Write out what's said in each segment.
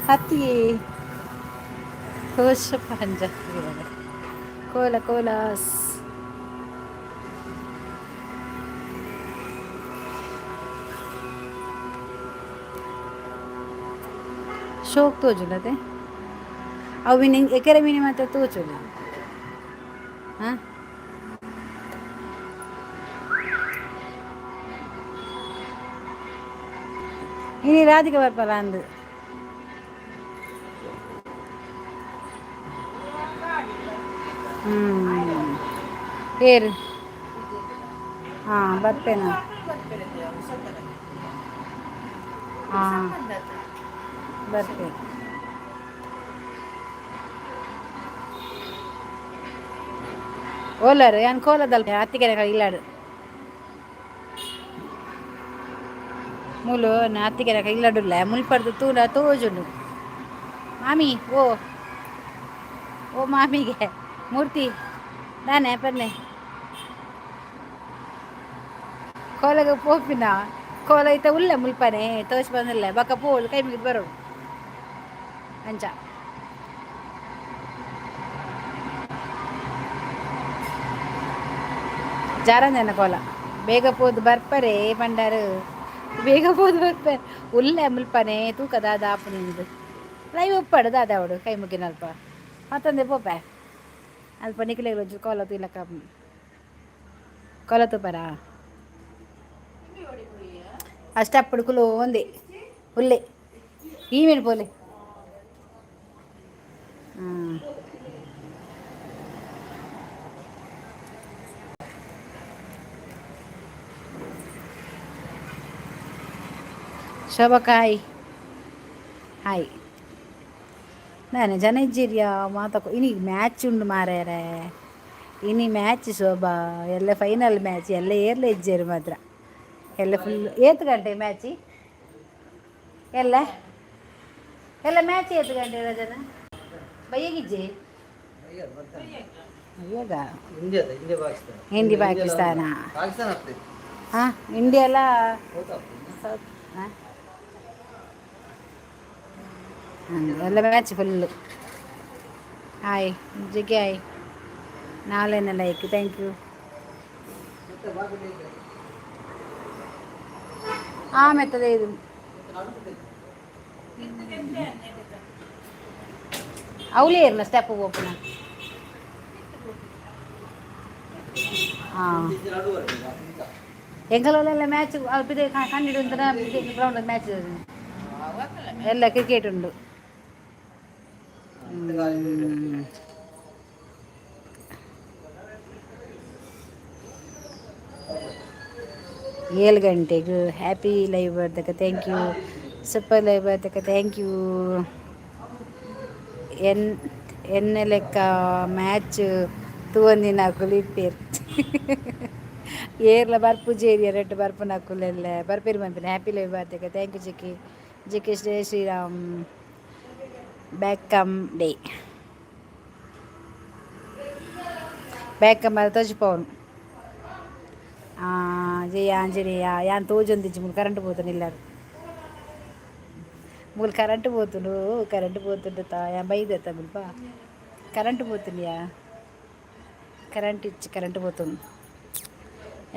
ಹತ್ತಿ ತೋಷ ಪಂಜ ಕೋಲ ಕೋಲಾಸ್. ಶೋಕ್ ತೋಜುಂಡತೆ. ಅವು ಮೀನು ಎಕೆರೆ ಮೀನು ಮಾತ್ರ ತೋಜುಂಡು. ಹಾಂ, ಇನಿ ರಾಧಿಕ ಬರ್ಪಲ್ಲ ಅಂದು. ಹ್ಮ್, ಏರು? ಹಾಂ, ಬರ್ಪೇನಾ? ಹಾಂ, ಬರ್ಪೆ. ಓಲಾರು ಯಾನ್ ಕೋಲದಲ್ಪ ಅತ್ತಿಗೆರೆ ಇಲ್ಲಾಡು ಮೂಲು. ಅತ್ತಿಗೆರೆ ಇಲ್ಲಡುಲ್ಲ. ಮುಲ್ಪಡ್ದು ತೂನ ತೋಜುಂಡು. ಮಾಮಿ, ಓ ಓ ಮಾಮಿಗೆ ಮೂರ್ತಿ ದಾನೆ ಪನ್ನೆ. ಕೋಲಗ ಪೋಪಿನ ಕೋಲ ಇತ್ತ ಉಲ್ಲ ಮುಲ್ಪನೆ ತೋಚ್ ಬಂದಿಲ್ಲ. ಬಕ್ಕ ಪೋಲು ಕೈ ಮುಗಿದು ಬರೋಡು ಅಂಚ. ಜಾರಂದೆನ ಕೋಲ ಬೇಗ ಪೋದು ಬರ್ಪರೆ ಪಂಡಾರು. ಬೇಗ ಪೋದು ಬರ್ಪೆ. ಉಲ್ಲೆ ಮುಲ್ಪನೆ ತೂಕ ದಾದ ಆಪು ನಿಂದು. ಲೈವ್ ಉಪ್ಪಾಡು ದಾದ ಅವಡು ಕೈ ಮುಗಿನಲ್ಪ ಮತ್ತೊಂದೇ ಪೋಪೆ. ಅಲ್ಪ ನಿಕ್ಲೆಗ್ ಒಂಚೂರು ಕೋಲ ತೂಲಕ್ಕ. ಕೋಲ ತೂಪರಾ? ಅಷ್ಟప్పుడు ಕುಲು ಒಂದೇ ಉಲ್ಲೆ ಈಮೇಲ್ ಪೋಲೆ. ಹಾಂ, ಶೋಭಕ್ಕ ಹಾಯ್ ಹಾಯ್. ನಾನೇ ಜನ ಇಜ್ಜಿರಿಯಾ ಮಾತಕ್ಕ. ಇನಿ ಮ್ಯಾಚ್ ಉಂಡು ಮಾರ್ಯಾರೆ. ಇನಿ ಮ್ಯಾಚ್ ಶೋಭಾ, ಎಲ್ಲ ಫೈನಲ್ ಮ್ಯಾಚ್. ಎಲ್ಲ ಏರ್ಲೆ ಇಜ್ಜೇರು ಮಾತ್ರ. ಎಲ್ಲ ಫುಲ್. ಏತ್ ಗಂಟೆ ಮ್ಯಾಚಿ? ಎಲ್ಲ ಎಲ್ಲ ಮ್ಯಾಚ್ ಏತ್ ಗಂಟೆ ರಜನ? ಬೈಯಗಿಜ್ಜಿ ಅಯ್ಯಾಗ. India, India Pakistan. India Pakistan. Pakistan ಆಗ್ತದೆ. ಹಾಂ, ಇಂಡಿಯಾ ಎಲ್ಲ. ಸೌತ್. ಹಾಂ, ಎಲ್ಲ ಮ್ಯಾಚ್ ಫುಲ್ಲು. ಹಾಯ್ ಜಿಗೆ, ಹಾಯ್. ನಾಳೆನ ಲೈಕ್, thank you. ಮತ್ತೆ ಬಾಕಿ. ಆಮೇಲೆ ಇದು ಅವಳೇ ಇರಲ್ಲ ಸ್ಟೆಪ್ ಓಪನ್. ಹಾಂ, ಎಂಕಲಲ್ಲ ಮ್ಯಾಚ್ ಅಲ್ಪಿದೆ ಕಂಡಿಡು ಅಂತ. ಗ್ರೌಂಡ್ ಮ್ಯಾಚ್ ಎಲ್ಲ ಕ್ರಿಕೆಟ್ ಉಂಡು. ಹ್ಮ್. 7 ಗಂಟೆಗೆ ಹ್ಯಾಪಿ ಲೈವ್ ಬರ್ತಕ್ಕ. Thank you. Super live ಬರ್ತಕ್ಕ. Thank you. N ಎನ್ನ ಲೆಕ್ಕ ಮ್ಯಾಚ್ ತೂವಂದಿನಕುಲು ಇಪ್ಪೇರು. ಏರ್ಲ ಬರ್ಪುಜೇರಿ ರೆಡ್ ಬರ್ಪುನಕುಲೆಲ್ಲ ಬರ್ಪೇರು ಮನ್ಪಿನ. ಹ್ಯಾಪಿ ಲೈವ್ ಬರ್ತಕ್ಕ. Thank you Jikki Jikki. Jai Shriram. Back come day back come ತೋಜಿಪವನು. ಜಯ ಆಂಜನೇಯ. ಯಾನ್ ತೋಜೊಂದಿಜ್ಜಿ ಮೂಲು. ಕರೆಂಟ್ ಪೋತುಂಡು ಇಲ್ಲರ್. ಮೂಲು ಕರೆಂಟ್ ಪೋತುಂಡು, ಕರೆಂಟ್ ಪೋತುಂಡು ತಾ. ಯಾನ್ ಬೈದತ್ತ ಮುಲ್ಪ ಕರೆಂಟ್ ಪೋತುಂಡಿಯಾ. ಕರೆಂಟ್ ಇಚ್ಚಿ, ಕರೆಂಟ್ ಪೋತುಂಡು.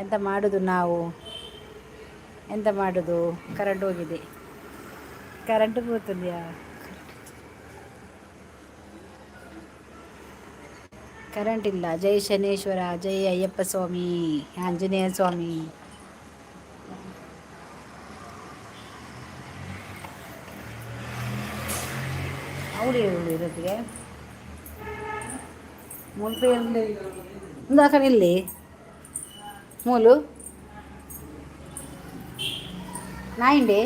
ಎಂತ ಮಾಡೋದು ನಾವು? ಎಂತ ಮಾಡೋದು? ಕರೆಂಟ್ ಹೋಗಿದೆ. ಕರೆಂಟ್ ಪೋತುಂಡ್ಯಾ? ಕರೆಂಟ್ ಇಲ್ಲ. ಜೈ ಶನೇಶ್ವರ, ಜೈ ಅಯ್ಯಪ್ಪ ಸ್ವಾಮಿ, ಆಂಜನೇಯ ಸ್ವಾಮಿ. ಅವಳು ಇರೋದಿಗೆ ಮುಲ್ಪ ಇಂದಾಕ ಇಲ್ಲಿ ಮೂಲು ನಾಯಿಂಡೆ.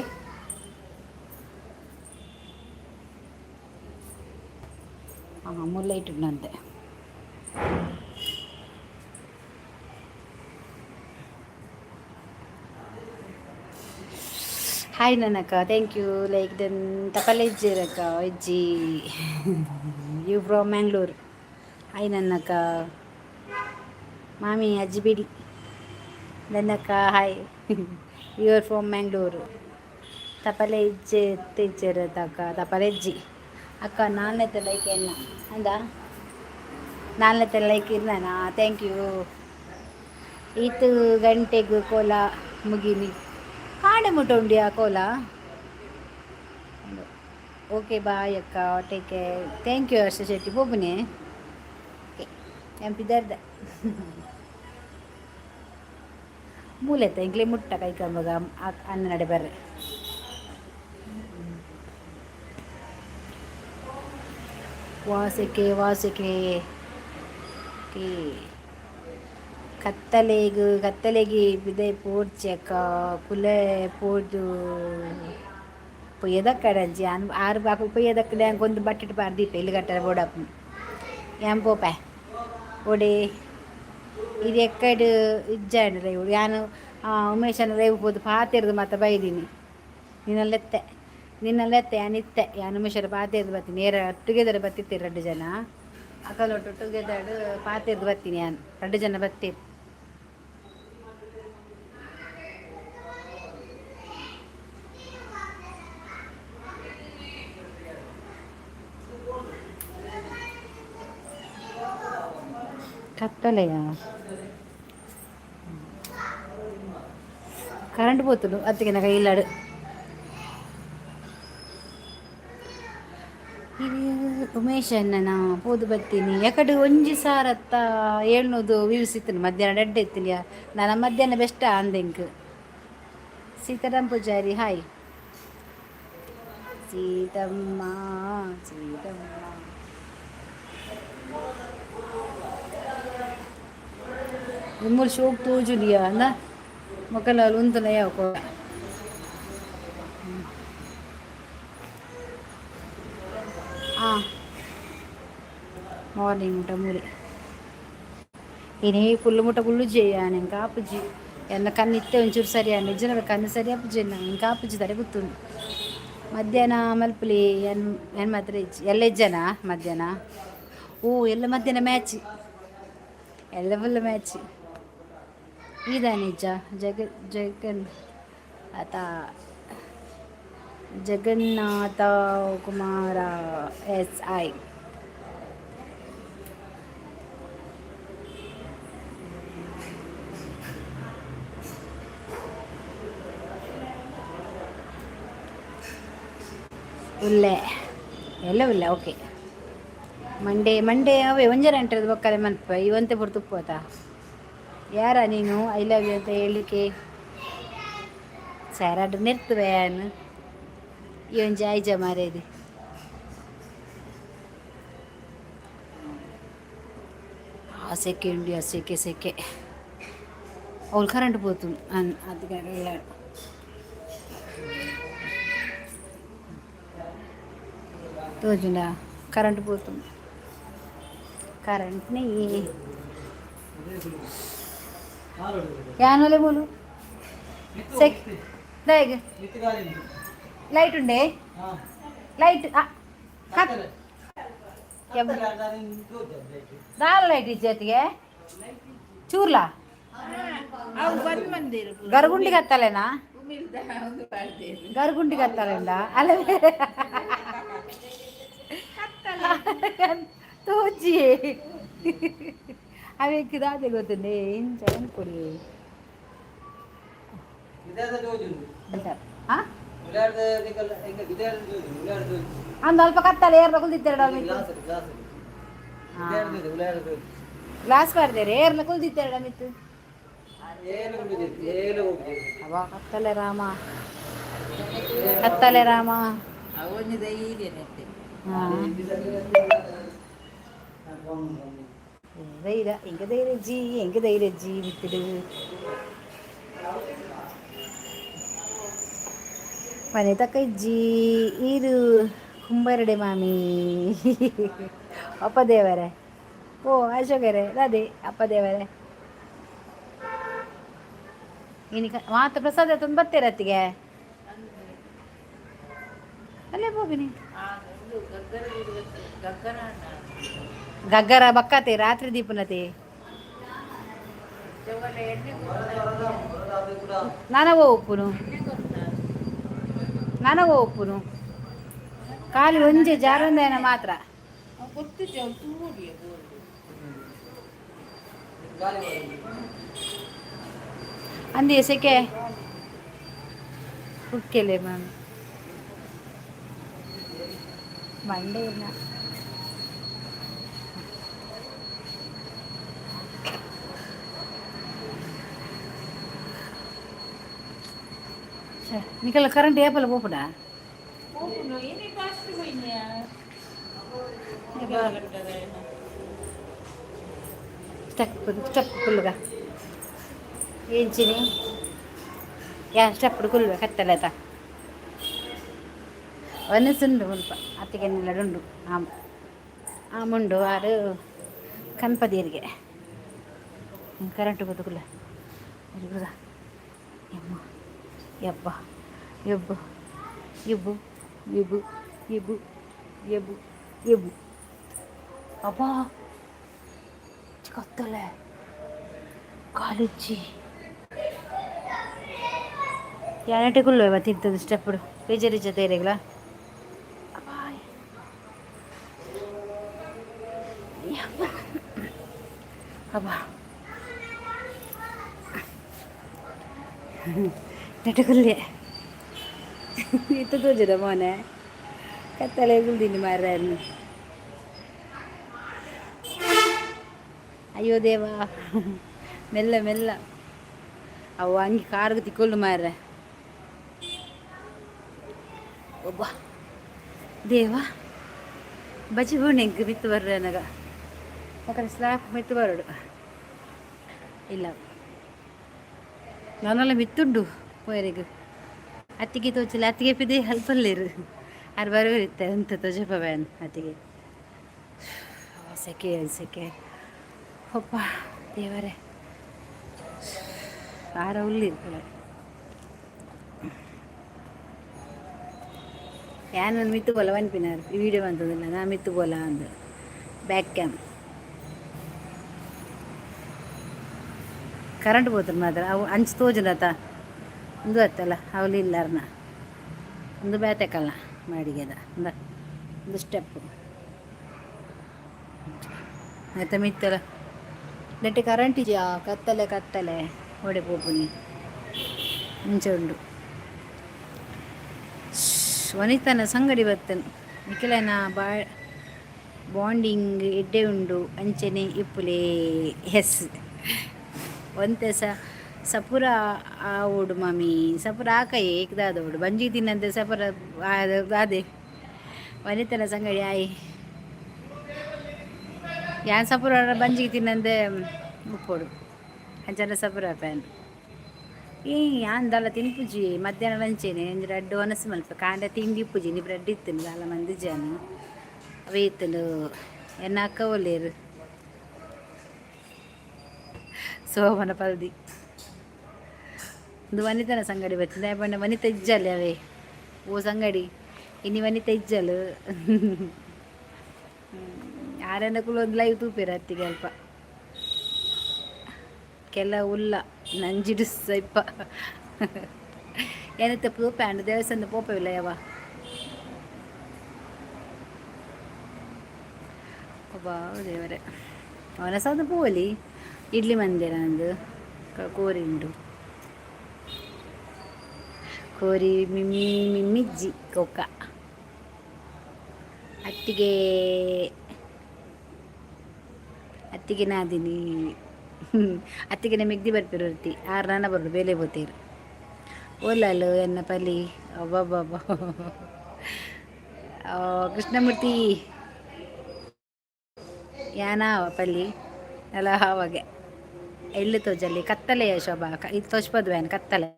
ಹಾಂ, ಮೂರು ಲೈಟ್ ಉಂಟಂತೆ. ಹಾಯ್ ನನ್ನಕ್ಕ, thank you. Like then ತಪಲೆಜ್ಜಿರಕ್ಕ ಅಜ್ಜಿ. You from Mangalore? Hi ನನ್ನಕ್ಕ. ಮಾಮಿ ಅಜ್ಜಿ ಬಿಡಿ ನನ್ನಕ್ಕ. Hi, you are from Mangalore? ತಪಲೆ ಇಜ್ಜೆ ಇಜ್ಜೆರ್ ತಕ್ಕ ತಪಲೆ ಇಜ್ಜಿ. ಅಕ್ಕ, ನಾಲ್ನೇತೆ ಲೈಕ್ ಎನ್ನ ಅಂದ, ನಾಲ್ನೇತೆ ಲೈಕ್ ಇರ್ನಾನ. Thank you. ಈತ್ ಗಂಟೆಗೆ ಕೋಲ ಮುಗಿನಿ, ಕಾಂಡೆ ಮುಟ್ಟ ಉಂಡಿಯಾ ಕೋಲ. ಓಕೆ, ಬಾಯ್ ಅಕ್ಕ, take care. Thank you Harsha Shetty. ಪೋಪುನೆ. ಓಕೆ, ಎಂಪಿದರ್ದ ಮೂಲೆತ್ತ ಎಂಕ್ಲೆ ಮುಟ್ಟ ಕೈ ಕಂಬಗ ಅನ್ನ ನಡೆ ಬರ್ರೆ. ವಾಸಕ್ಕೆ ವಾಸಕ್ಕೆ ಕೇ ಕತ್ತಲೆಗ್ ಕತ್ತಲೆಗೆ ಬಿದೆ ಪೋಡ್ಚಿ ಅಕ್ಕ. ಕುಲೆ ಪೋದು ಪೊಯ್ಯದಕ್ಕಡಂಚಿ ಅನ್ ಆರು ಬಾಕು ಪೊಯ್ಯದಕ್ಕಡೆ ಒಂದು ಬಟ್ಟಿಟ್ ಪಾರ್ದೀಪೆ. ಇಲ್ಲಿ ಕಟ್ಟರೆ ಬೋಡಪ್ಪು ಯಾನ್ ಪೋಪೆ ಒಡೆ. ಇದು ಎಕ್ಕಡ್ ಇಜ್ಜಾಂಡ್ ಲೈವ್. ಯಾನು ಉಮೇಶನ ಲೈವ್ ಪೋದು ಪಾತೆರ್ದು ಮಾತ ಬೈದೀನಿ. ನಿನ್ನಲ್ಲೆತ್ತೆ ನಿನ್ನಲ್ಲೆತ್ತೆ ಯಾನ್ ಇತ್ತೆ. ಯಾನ್ ಉಮೇಶರ ಪಾತೆರ್ದು ಬರ್ತೀನಿ. ನೇರ ಟುಗೆದರ್ ಬತ್ತಿತ್ತೀರಿ ರಡ್ಡು ಜನ. ಅಕಲೊಟ್ಟು ಟುಗೆದರ್ ಪಾತೆರ್ದು ಬರ್ತೀನಿ. ಯಾನ್ ರಡ್ಡು ಜನ ಬತ್ತೀರಿ. ಕತ್ತಲೆಯ ಕರೆಂಟ್ ಪೋತುಂಡು ಅತ್ತಿಗೆ ಕೈಲಾಡು. ಇದು ಉಮೇಶ್ ಅಣ್ಣನ ಪೋದು ಬತ್ತೀನಿ. ಯಾಕಡೆ ಒಂಜಿ ಸಾರತ್ತ ಏಳ್ನೂದು ವ್ಯೂಸ್ ಇತ್ತು. ಮಧ್ಯಾಹ್ನ ಎಡ್ಡೆ ಇತ್ತಿಲ್ಲ. ನಾನು ಮಧ್ಯಾಹ್ನ ಬೆಸ್ಟ್ ಅಂದೆಂಕ್. ಸೀತಾರಾಮ್ ಪೂಜಾರಿ, ಹಾಯ್. ಸೀತಮ್ಮ ಸೀತಮ್ಮ. ಮೂಲು ಶೋಕ್ ತೋಜುಲಿಯ ಅಂದ ಮೊಕಲ ಉಂತುನ ಯಾವ ಕೋಲ. ಹಾಂ, ಮಾರ್ನಿಂಗ್ ಮುಟ ಮೂಲೆ ಇನಿ ಫುಲ್ ಮುಟ ಕುಳ್ಳುಜೆ. ಎಂಕ ಆಪುಜಿ. ಎನ್ನ ಕಣ್ಣು ಇತ್ತೆ ಒಂಚೂರು ಸರಿ ಆಂಡ್. ನಿಜ ಕಣ್ಣು ಸರಿ ಆಪುಜಿ. ಎಂಕ ಆಪುಜಿ, ತರೆ ಗೊತ್ತುಂಡು. ಮಧ್ಯಾಹ್ನ ಮಲ್ಪುಲಿ. ಎನ್ ಎನ್ ಮಾತ್ರ ಇಜ್ಜಿ. ಎಲ್ಲ ಇಜ್ಜನಾ ಮಧ್ಯಾಹ್ನ? ಓ, ಎಲ್ಲ ಮಧ್ಯಾಹ್ನ ಮ್ಯಾಚ್, ಎಲ್ಲ ಫುಲ್ ಮ್ಯಾಚ್ ಇದ ನಿಜ. ಜಗ ಜಗನ್ ಆತ ಜಗನ್ನಾಥ ಕುಮಾರ ಎಸ್ I ಉಲ್ಲೆ ಎಲ್ಲ ಉಲ್ಲೆ. ಓಕೆ, ಮಂಡೇ ಮಂಡೇ ಅವೇ ಒಂಜರ ಅಂಟದ ಬೊಕ್ಕಲೆ ಮನ್ಪ ಇವಂತೆ ಪುರ್ತು ಪೋತ. ಯಾರ ನೀನು I love you ಅಂತ ಹೇಳಲಿಕ್ಕೆ? ಸ್ಯಾರಾಡ್ ನೆರ್ತುವೆ ಈ ಒಂಜಿ ಐಜ ಮಾರೇದಿ. ಆ ಸೆಕೆ ಉಂಡು, ಆ ಸೆಕೆ ಸೆಕೆ. ಅವ್ಳು ಕರೆಂಟ್ ಪೋತು ಅದು ಇಲ್ಲ. ತೋಜುಂಡ ಕರೆಂಟ್ ಪೋತು. ಕರೆಂಟ್ ನೇ ಯಾನೊಲೆ ಮೂಲು ಸೆಕ್ ದಾಯಗ್ ಲೈಟ್ ಉಂಡೆ ಲೈಟ್ ದಾಲ ಲೈಟ್ ಇಜ್ಜತ್ತಿಗೆ ಚೂರ್ಲಾ ಗರ್ಗುಂಡಿಗೆ ಹತ್ತಲೇನಾ? ಗರ್ಗುಂಡಿಗೆ ಹತ್ತಲೇಂಡ ಅಲ್ಲ ತೋಜಿ. ಅವೇಕ್ ದಾದೆ ಗೊತ್ತುಂಡೆ ಇಂಚ ಅನ್ಕೊಡಿ. ಅಂದು ಅಲ್ಪ ಕತ್ತಲೆ ಏರ್ನ ಕುಲ್ದಿತ್ತೆರಡು. ಗ್ಲಾಸ್ ಬಾರ್ದೇರೆ ಏರ್ನ ಕುಲ್ದಿತ್ತೆರಡು ಮಿತ್ತು. ಅವ ಕತ್ತಲೆ ರಾಮ, ಕತ್ತಲೆ ರಾಮ. ಹಾಂ, ಧೈರ್ಯ ಎಂಕ ಧೈರ್ಯ ಜಿ, ಎಂಕ ಧೈರ್ಯ ಜಿ ಬಿತ್ತಿಡು. ಮನೆ ತಕ್ಕ ಇಜ್ಜಿ. ಈರು ಕುಂಬರಡೆ ಮಾಮಿ ಅಪ್ಪ ದೇವರೇ. ಓ ಅಶೋಕರೇ, ಅದೇ ಅಪ್ಪ ದೇವರೇ. ಇನಿ ಮಾತ ಪ್ರಸಾದ ತಂದು ಬರ್ತೀರ ಅತ್ತಿಗೆ. ಅಲ್ಲೇ ಹೋಗಿನಿ. ಗಗ್ಗರ ಬಕ್ಕತೆ ರಾತ್ರಿ ದೀಪನತೆ ನಾನವೋ ಉಪ್ಪುನು. ನನಗೆ ಒಪ್ಪುನು ಖಾಲಿ ಒಂಜಿ ಜಾರಂದೇನ ಮಾತ್ರ. ಅಂದಿ ಸೆಕೆ ಕುಕ್ಕೆಲೆ ಮ್ಯಾಮ್ ಮಂಡೆ ಇಲ್ಲ. ನಿಕಲ್ಲ ಕರೆಂಟ್ ಏಪಲ್ಲ ಪೋಪುಡ? ಸ್ಟೆಪ್ ಸ್ಟೆಪ್ ಕುಲ್ಲುಗ ఏంచిని ಯಾ ಸ್ಟೆಪ್ ಕುಲ್ವೆ ಕತ್ತಲೆತ ಒನಸುಂಡು ಮುಲ್ಪ ಅತ್ತಿಗೆ ನಿಲ್ಲಡುಂಡು ಆಮ್ ಆಮುಂಡು ಆರು ಕನ್ಪದೀರಿಗೆ ಕರೆಂಟ್ ಗೊತ್ತುಕುಲ್ಲ. ಯಮ್ಮ ಯಬ್ಬ ಯಬ್ಬ ಯಬ್ಬು ಯಬ್ಬು ಯಬ್ಬು ಯಬ್ಬು ಯಬ್ಬು. ಅಬ್ಬಾ, ಕತ್ತಲೆ ಕಾಲುಜ್ಜಿ ಯಾನಟೆ ಕುಲ್ಲುವೆ ತಿಂತದ ಸ್ಟೆಪ್ ಬೇಜಾರಿಜ್ಜ ತೇರೆಗ್ಲ. ಅಬ್ಬಾ, ನೆಟಕುಲ್ಲೆ ಇತ್ತ ತೋಜದ ಮೋನೆ ಕತ್ತಲೆ ಕುಲ್ದಿನಿ ಮಾರ್ರೆ. ಅಯ್ಯೋ ದೇವ, ಮೆಲ್ಲ ಮೆಲ್ಲ. ಅವು ಅಂಗಿ ಕಾರ್ಗೆ ತಿಕ್ಕೊಳ್ಳು ಮಾರ್ರೆ. ಒಬ್ಬ ದೇವ ಬಜಿ ಬೋಣೆಂಗ್ ಮಿತ್ತು ಬರ್ರೆ ಅನಗ ಯಾಕಂದ್ರೆ ಸ್ಲ್ಯಾಪ್ ಮಿತ್ತು ಬರೋಡು ಇಲ್ಲ. ನಾನೆಲ್ಲ ಮಿತ್ತುಂಡು ಪೋಯರಿಗೆ ಅತ್ತಿಗೆ ತೋಚಿಲ್ಲ. ಅತ್ತಿಗೆ ಪಿದೆ ಅಲ್ಪಲ್ಲೇರು ಆರು ಬರೋರಿತ್ತೆ ಅಂತ ತೋಜಪ್ಪ ಬ್ಯಾನ್ ಅತ್ತಿಗೆ. ಸೆಕೆ ಸೆಕೆ, ಒಪ್ಪ ದೇವರೇ. ಆರ ಉಲ್ಲಿರ್ತದೆ. ಯಾನ್ ಮಿತ್ತು ಬೋಲ ವನ್ಪಿನಾರ್ ವಿಡಿಯೋ ಬಂತದಿಲ್ಲ ನಾ ಮಿತ್ತು ಬೋಲ ಅಂದು ಬ್ಯಾಕ್ ಕ್ಯಾಮ್. ಕರೆಂಟ್ ಪೋತುಂಡು ಮಾತ್ರ ಅವು ಅಂಚ ತೋಜುಂಡತ. ಉಂದು ಅತ್ತಲ್ಲ ಅವಲು ಇಲ್ಲಾರ್ನ ಒಂದು ಬೇತೆಕಲ್ನ ಮಾಡಿಗೆದ ಇಂದ ಒಂದು ಸ್ಟೆಪ್ ಆಯ್ತಾ ಮಿತ್ತಲ ನೆಟ್ಟಿ ಕರೆಂಟ್ ಇದೆಯಾ? ಕತ್ತಲೆ ಕತ್ತಲೆ ಓಡೆ ಪೋಪುನಿ ಇಂಚ ಉಂಡು. ವನಿತನ ಸಂಗಡಿ ಬತ್ತನ್ ನಿಖಿಲನ ಬಾ ಬಾಂಡಿಂಗ್ ಎಡ್ಡೆ ಉಂಡು ಅಂಚನೆ ಇಪ್ಪುಲೆ. ಎಸ್ ಒಂತೆ ಸ ಸಪುರ ಆವೊಡು ಮಾಮಿ, ಸಪುರ ಆಕಯೆ ಏಕ್ದಾದೋಡು ಬಂಜಿ ತಿನ್ನಂತೆ ಸಪುರ ಅದೇ ವನಿತನ ಸಂಗಡಿ ಆಯಿ. ಯಾನ್ ಸಪುರ ಬಂಜಿಗೆ ತಿನ್ನಂದೆ ಉಪ್ಪೊಡು ಅಂಚನೆ ಸಪುರ ಪ್ಯಾನ್ ಈ ಯಾನ್ ದಾಲ ತಿನ್ಪುಜಿ. ಮಧ್ಯಾಹ್ನ ಲಂಚೇನೆ ಒಂಜಿ ರಡ್ಡ್ ವನಸ್ ಮಲ್ಪ ಕಾಂಡೆ ತಿಂಡಿ ಇಪ್ಪುಜಿ. ಇನಿ ಬ್ರೆಡ್ ಇತ್ತುಂಡು ದಾಲ ಮಂದಿಜಾನು ಅವೇ ಇತ್ತುಂಡು. ಎನ್ನ ಅಕ್ಕ ಒಲ್ಲೇರು ಸೋಮನ ಪಲ್ದಿ ಒಂದು ವನಿತನ ಸಂಗಡಿ ಬತ್ತಿಂದ ಪಂಡ ವನಿತ ಇಜ್ಜಲ್ ಅವೇ ಓ ಸಂಗಡಿ ಇನಿ ವನಿತ ಇಜ್ಜಲ್ ಆರೆನಕುಲು ಒಂದು ಲೈವ್ ತೂಪೆರ್ ಅತ್ತಿಗೆ ಅಲ್ಪ ಕೆಲ ಉಲ್ಲ ನಂಜಿಡು ಸೈಪ ಏನತ್ತೆ ತೂಪೆ ಅಂಡ್ ದೇವಸ್ಥಾನ ಪೋಪವಿಲ್ಲ ಯಾವ ಅಬ್ಬಾ ದೇವರೇ. ಅವನ ಸಾದ ಪೋಲಿ ಇಡ್ಲಿ ಮಂದಿರ ಅಂದು ಕೋರಿ ಉಂಡು ಕೋರಿ ಮಿಮ್ಮಿ ಮಿಮ್ಮಿಜ್ಜಿ ಕೊಕ್ಕ ಅತ್ತಿಗೆ ಅತ್ತಿಗೆ ನಾದಿನಿ ಅತ್ತಿಗೆ ಮೆಗ್ದಿ ಬರ್ಪಿರು ವರ್ತಿ ಆರು ನನ ಬರೋಡು ಬೇಲೆ ಬೋತೇರು ಓಲಾಲು ಎನ್ನ ಪಲಿ. ಅಬ್ಬಬ್ಬಬ್ಬ. ಕೃಷ್ಣಮೂರ್ತಿ ಯಾನಾವ ಪಲ್ಲಿ ಅಲ್ಲ ಆವಾಗೆ ಎಲ್ಲಿ ತೋಜಲ್ಲಿ ಕತ್ತಲೆಯ ಶೋಭಾ ಇದು ತೋಚ್ಪದು ವ್ಯಾನ್ ಕತ್ತಲೆ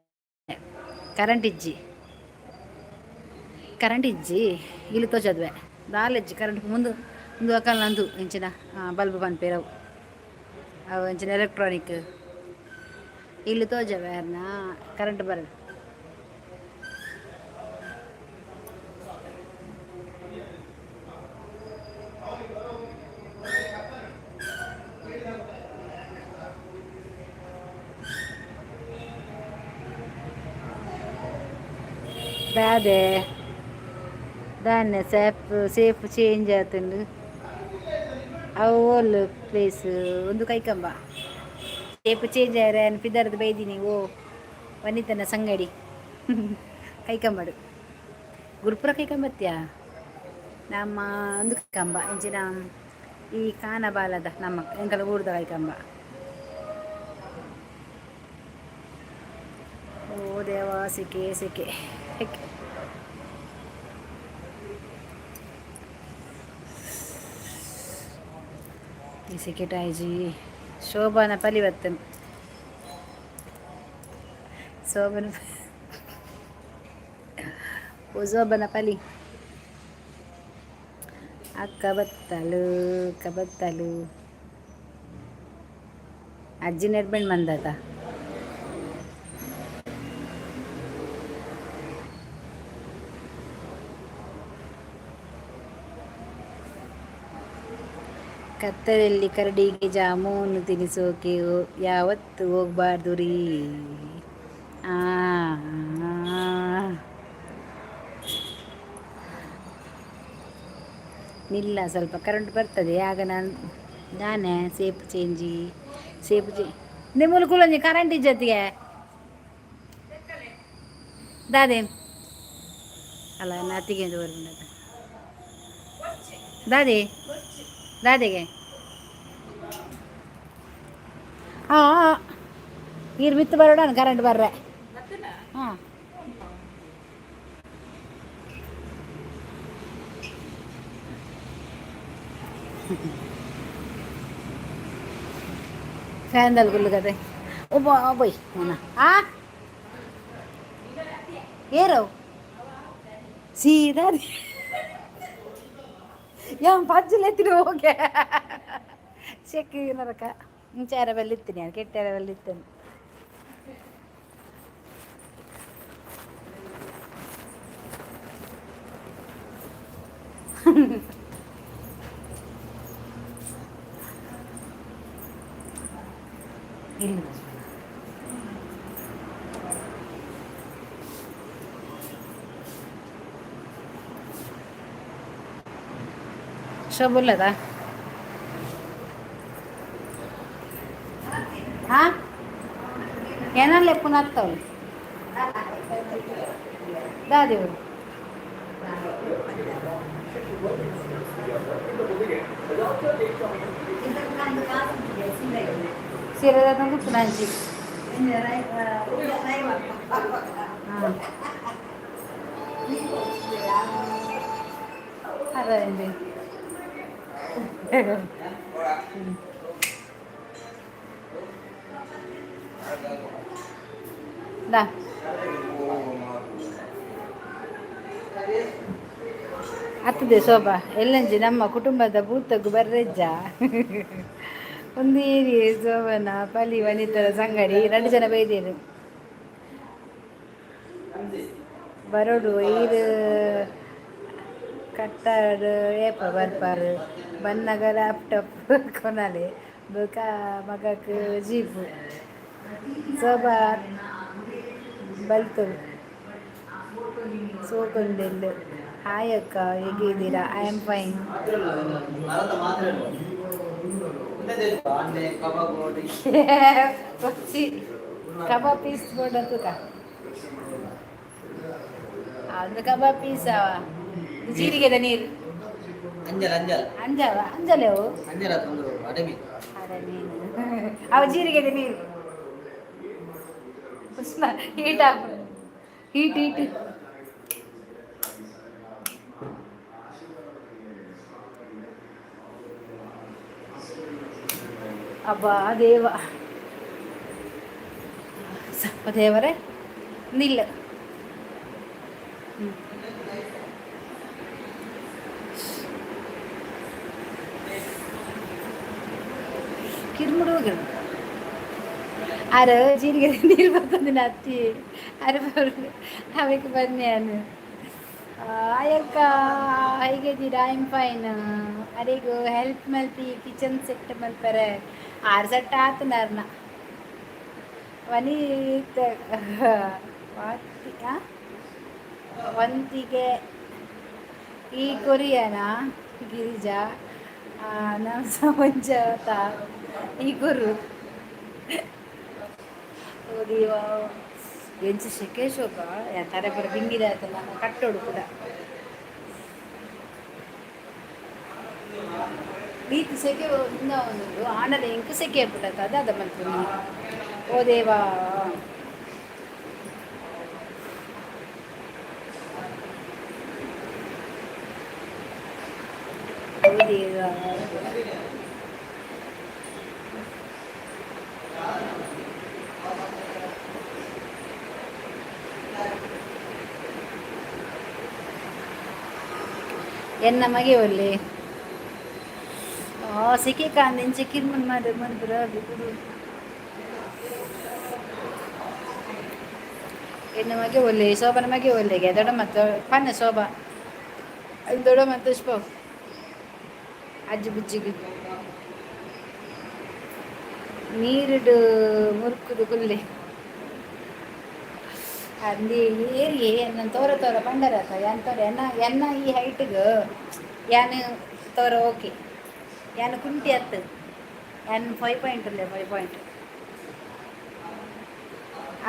ಕರೆಂಟ್ ಇಜ್ಜಿ ಕರೆಂಟ್ ಇಜ್ಜಿ ಇಲ್ಲಿ ತೋಜದ್ವೆ ದಾಲೆಜ್ಜಿ ಕರೆಂಟ್ ಮುಂದು ಮುಂದು ಅಕಲ್ ನಂದು ಇಂಚಿನ ಬಲ್ಬ್ ಪನ್ಪೇರವು ಅವು ಇಂಚಿನ ಎಲೆಕ್ಟ್ರಾನಿಕ್ ಇಲ್ಲಿ ತೋಜವೆ ಅರ್ನ ಕರೆಂಟ್ ಬರ. ದಾದೆ ದಾನೆ ಸೇಫ್ ಸೇಫ್ ಚೇಂಜ್ ಆತುಂಡು. ಅವು ಓಲ್ ಪ್ಲೇಸ್ ಒಂದು ಕೈಕಂಬ ಸೇಫ್ ಚೇಂಜ್ ಆಯ್ರೆ ಪಿದರ್ದು ಬೈದಿನಿ. ಓ ವನಿತನ ಸಂಗಡಿ ಕೈಕಂಬಡು ಗುರುಪುರ ಕೈಕಂಬತ್ಯಾ ನಮ್ಮ ಒಂದು ಕಂಬ ಇಂಚಿನ ಈ ಕಾನಬಾಲದ ನಮ್ಮ ಎಂಕಲ ಊರ್ದ ಕೈಕಂಬ. ಓ ದೇವ, ಸಿಕೆ ಸಿಕೆ ಹೆಕ್. ಈ ಸಿಕೆಟಾಯ್ಜಿ ಶೋಭಾನ ಪಲಿವತ್ತನ್ ಶೋಭನ. ಓ ಶೋಭನ ಪಲಿ ಅಕ್ಕ ಬತ್ತಲು, ಅಕ್ಕ ಬತ್ತಲು. ಅಜ್ಜಿ ನೆರ್ಬೆಂಡ್ ಮಂದಾತ. ಕತ್ತಲಲ್ಲಿ ಕರಡಿಗೆ ಜಾಮೂನು ತಿನಿಸೋಕೆ ಯಾವತ್ತು ಹೋಗ್ಬಾರ್ದು ರೀ. ಆ ಆ. ನಿಲ್ಲ, ಸ್ವಲ್ಪ ಕರೆಂಟ್ ಬರ್ತದೆ, ಆಗ ನಾನು ನಾನೇ ಸೇಪ್ ಚೇಂಜಿ ಸೇಪ್ ಚೇ ನಿಮ್ಮೂಲು ಕುಲೊಂಜಿ ಕರೆಂಟ್ ಇಜ್ಜತ್ತಿಗೆ ದಾದೆ ಅಲ್ಲ ನತ್ತಿಗೆ ಬರ್ಬಂಡದ ದಾದೆ ದಾದೆಗೆ. ಹಾಂ, ನೀರು ಬಿತ್ತು ಬರೋಣ, ಕರೆಂಟ್ ಬರ್ರೆ. ಹಾಂ, ಫ್ಯಾನ್ದಲ್ಲಿ ಗುಲ್ಲು ಕತೆ. ಒಬ್ಬ ಬೊಯ್ ಆ ಏರವು ಸೀದಾ ಯಾನ್ ಪಜ್ಜುಲು ಎತ್ತಿನ ಹೋಗೆ ಚೆಕ್ ನರಕ ಇಂಚಾರ ಬಲ್ಲಿತ್ತೀನಿ ನಾನು ಕೆಟ್ಟಾರ ಬಲ್ಲಿತ್ತೇನೆ. ಇಲ್ಲ, ಶೋಭುಲ್ಲದ. ಹಾ, ಏನಲ್ಲ ಪುನರ್ತವಳು ದಾದೇವರು. ಸೀರೆ ಪುನಾಂಚಿ. ಹಾಂ, ಅದೇ ದಾ ಹತ್ತದೆ ಶೋಭಾ ಎಲ್ಲಂಜಿ ನಮ್ಮ ಕುಟುಂಬದ ಭೂತಗು ಬರ್ರೆಜ್ಜ. ಒಂದು ಏರಿಯೆ ಶೋಭನ ಪಲಿ ವನಿತರ ಸಂಗಡಿ ಎರಡು ಜನ ಬೈದೇರು ಬರೋಡು. ಈರು ಕಟ್ಟಾಡು ಏಪ ಬರ್ಪಾರು ಬನ್ನಗ ಲ್ಯಾಪ್ಟಾಪ್ ಕೊನಾಲೆ ಬೊಕ ಮಗಕ್ ಜೀಪು. ಶೋಭಾ ಬಲ್ತೊಲು ಸೋಕೊಂಡೆಲ್ಲು. ಹಾಯ್ ಅಕ್ಕ, ಹೇಗಿದ್ದೀರಾ? I am fine. ಮರದ ಮಾತ್ರ ಕಬಾಬ್. ಕಬಾಬ್ ಪೀಸ್ ಬೋರ್ಡ್ ತೂಕ. ಒಂದು ಕಬಾಬ್ ಪೀಸ್ ಅವ ಜೀರಿಗೆದ ನೀರು. ಅಂಜಲ್ ಅಂಜಲ್. ಅಂಜವ ಅಂಜಲೆ ಅವು. ಅಂಜಲ್ ಅದು ಒಂದು ಅಡಮಿ. ಅರೆ ಮೀನು ಅವು ಜೀರಿಗೆದ ನೀರು. ಉಷ್ಣ ಹೀಟ್ ಆಗ ಹೀಟ್ ಹೀಟ್. ಅಬ್ಬಾ ದೇವ ಸಪ್ಪ ದೇವರೇ ನಿಲ್ಲ. ಕಿರ್ಮುಡು ಹೋಗಿರು ಅರ ಜೀರಿಗೆ ನೀರು ಬರ್ತದೆ ಅತ್ತಿ ಅರೆ ಅವೆಕ್ ಬನ್ನಿ ಅನು. ಅಯ್ಯಕ್ಕ, ಹೇಗಿದ್ದೀರಾ? I am fine. ಅರೆಗು ಹೆಲ್ಪ್ ಮಲ್ಪಿ ಕಿಚನ್ ಸೆಟ್ ಮಲ್ಪರೆ ಆರು ಸೆಟ್ ಆತನಾರ್ನ ವನಿತ ವಾತಿ. ವಂತಿಗೆ ಈ ಕೊರಿಯನ ಗಿರಿಜಾ ನಮ್ಮ ಒಂಜ ಈ ಗುರು. ಓ ದೇವಾ, ಎಂಚ ಸೆಕೆ ಶೋಭಾ! ತರೆ ಪೂರ ಬಿಂಗಿದ ಆತಲ್ಲ, ಕಟ್ಟೋಡು ಕೂಡ. ರೀತಿ ಸೆಕೆ ಒಂದು ಆಂಡಲ ಎಂಕ್ ಸೆಕೆ ಆಪುಂಡತ್ತ, ಅದಾದ ಮಲ್ಪುನಿ? ಓ ದೇವಾ! ಓ ದೇವಾ! ಎನ್ನ ಮಗೆ ಒಲ್ಲೆ. ಆ ಸೆಕೆ ಕಾಂದ ಇಂಚ ಕಿರ್ಮನ್ ಮಾಡ ಮನ್ಪುರ ಬಿಗುಡು. ಎನ್ನ ಮಗೆ ಒಲ್ಲೆ, ಶೋಭನ ಮಗೆ ಒಲ್ಲೆಗೆ. ದೊಡ್ಡ ಮತ್ತು ಪನ್ನ ಶೋಭಾ, ದೊಡ್ಡ ಮತ್ತು ಅಜ್ಜಿ ಬುಜ್ಜಿಗೆ ನೀರುಡು ಮುರ್ಕುದು ಕುಲ್ಲೆ ಅಂದಿ ಏರಿ. ಎನ್ನ ತೋರ ತೋರ ಪಂಡರತ ಯಾನ್ ತೋರ ಎನ್ನ ಎನ್ನ ಈ ಹೈಟ್ಗ್ ಯಾನ್ ತೋರ ಓಕೆ. ಯಾನ್ ಕುಂಟಿ ಅತ್ತು, ಯಾನ್ 5 ಪಾಯಿಂಟ್ ಉಲ್ಲೆ, 5 ಪಾಯಿಂಟ್.